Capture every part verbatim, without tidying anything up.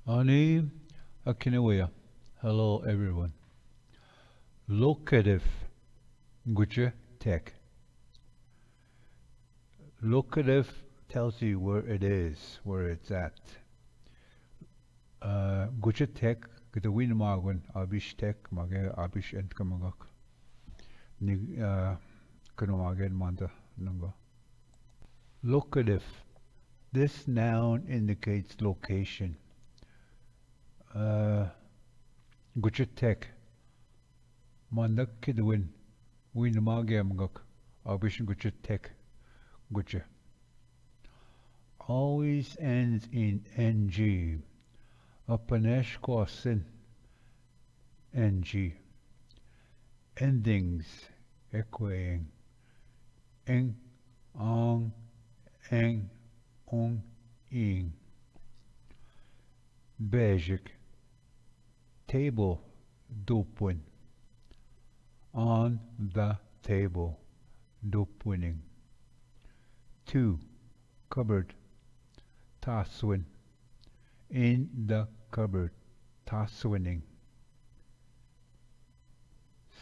Ani, Akinaweya. Hello, everyone. Locative, guje tek. Locative tells you where it is, where it's at. Uh, guje tek, gede win magun, abish tek, mage abish entkamagak. Ni, uh, kano mage manda nungo. Locative. This noun indicates location. Uh, guje tek. Mandak kidwin, win mage amgak, abish guje tek, guje. Always ends in N G. Apanesh kwasin, N G. Endings, ekweng. Eng, ang, eng, ung, ing. Bejik. Table, dupwin. On the table, dupwining. Two, cupboard, taswin. In the cupboard, taswining.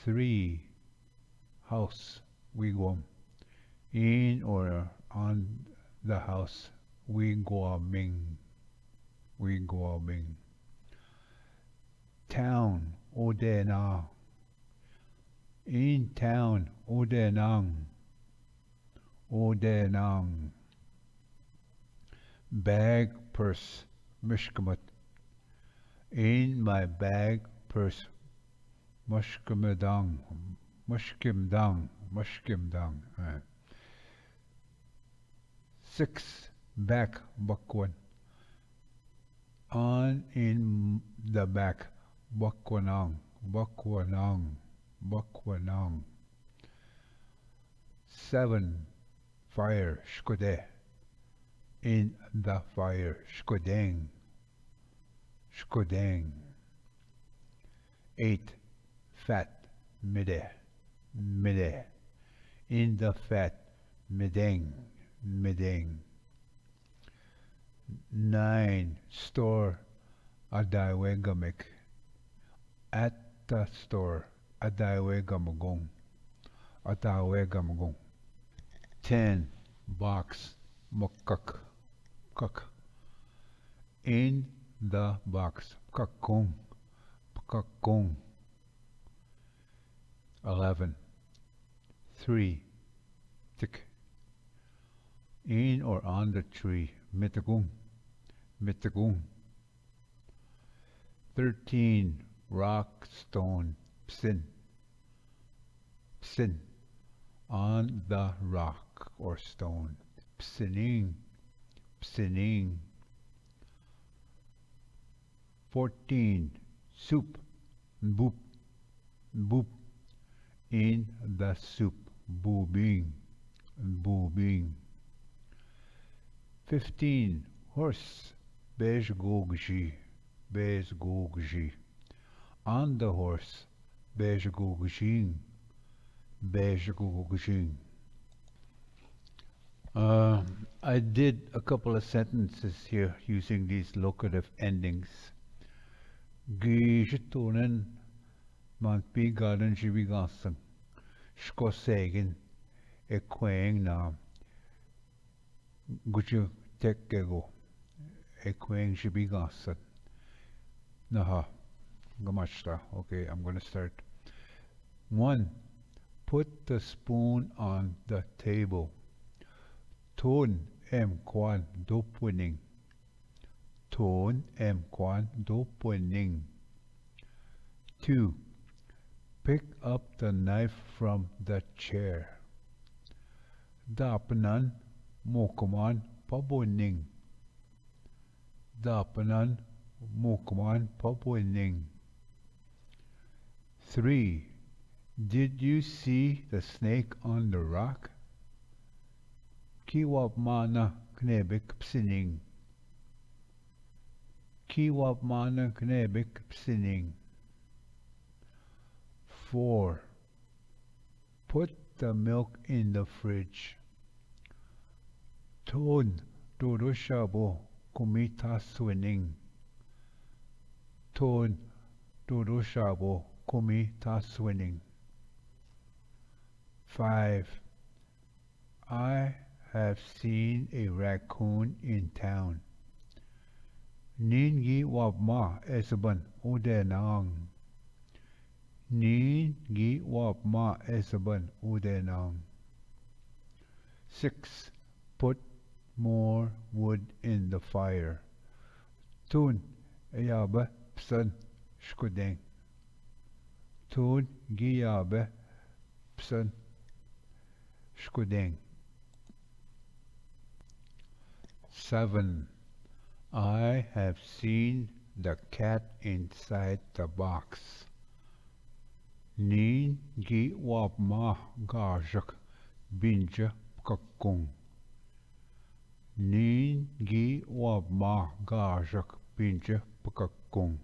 Three, house, wigwam. In or on the house, wigwaming, wigwaming. Town, odena. In town, odenang, odenang. Bag, purse, mishkamat. In my bag, purse, mashkamadang, mashkimdang, mashkimdang. Eh. Six, back, bakwan. On in the back, bakwanang, bakwanang, bakwanang. Seven, fire, shkode. In the fire, shkodeng, shkodeng. Eight, fat, mide, mide. In the fat, mideng, mideng. Nine, store, adawegamik. At the store, adawegamagong, adawegamagong. Ten, box, makak, kak. In the box, pkakong, pkakong. Eleven, three, tik. In or on the tree, mitgung, mitgung. Thirteen, rock, stone, psin, psin. On the rock or stone, psining, psining. Fourteen, soup, bup, bup. In the soup, bubing, bubing. Fifteen, horse, bezgogji, bezgogji. On the horse, bezgogjiing, bezgogjiing. Uh, I did a couple of sentences here using these locative endings. Gi xi tunen ma tpi gaden xi bi gasang. Xko segin e kweng na guchu tekego e kweng xi bi gasang. Naha, gamashta. Okay, I'm gonna start. One, put the spoon on the table. Thun em kwan dopwening. Thun em kwan dopwening. Two, pick up the knife from the chair. Dapnan mokman paboning. Dapnan mokman paboning. Three, did you see the snake on the rock? Ki wapmana knebek psining. Ki wapmana knebek psining. Four, put the milk in the fridge. Thon roro xabo kumi thaswening. Thon, Dodo Shabo, Kumi Taswining. Five. I have seen a raccoon in town. Nin gi wapma esban udenang. Nin gi wapma esban udenang. Six. Put more wood in the fire. Tun yabe psan shkudeng. Tun gi yabe psan shkudeng. Seven. I have seen the cat inside the box. Nin gi wapma gaxak binja pkakung. Nin gi wapma gaxak binja pkakung.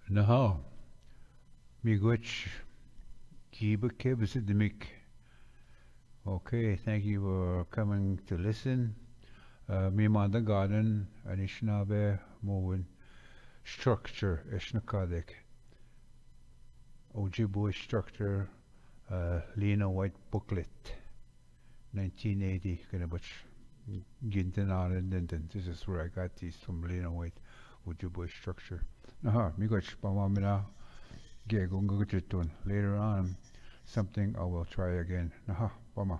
Naha, mi gwetx, gibe ke bisit de mik. Okay, thank you for coming to listen. Uh, mi manda gaden Anishinaabe Mowin structure eshnakadek. Ojibwe structure, uh, Lena White booklet. Nineteen eighty, gonna watch Gintenaren, and then this is where I got these from Lena White, Ojibwe structure. Naha, mi gwetx, pa ma mina, ge gunga gutun. Later on, something I will try again. Naha, pa ma.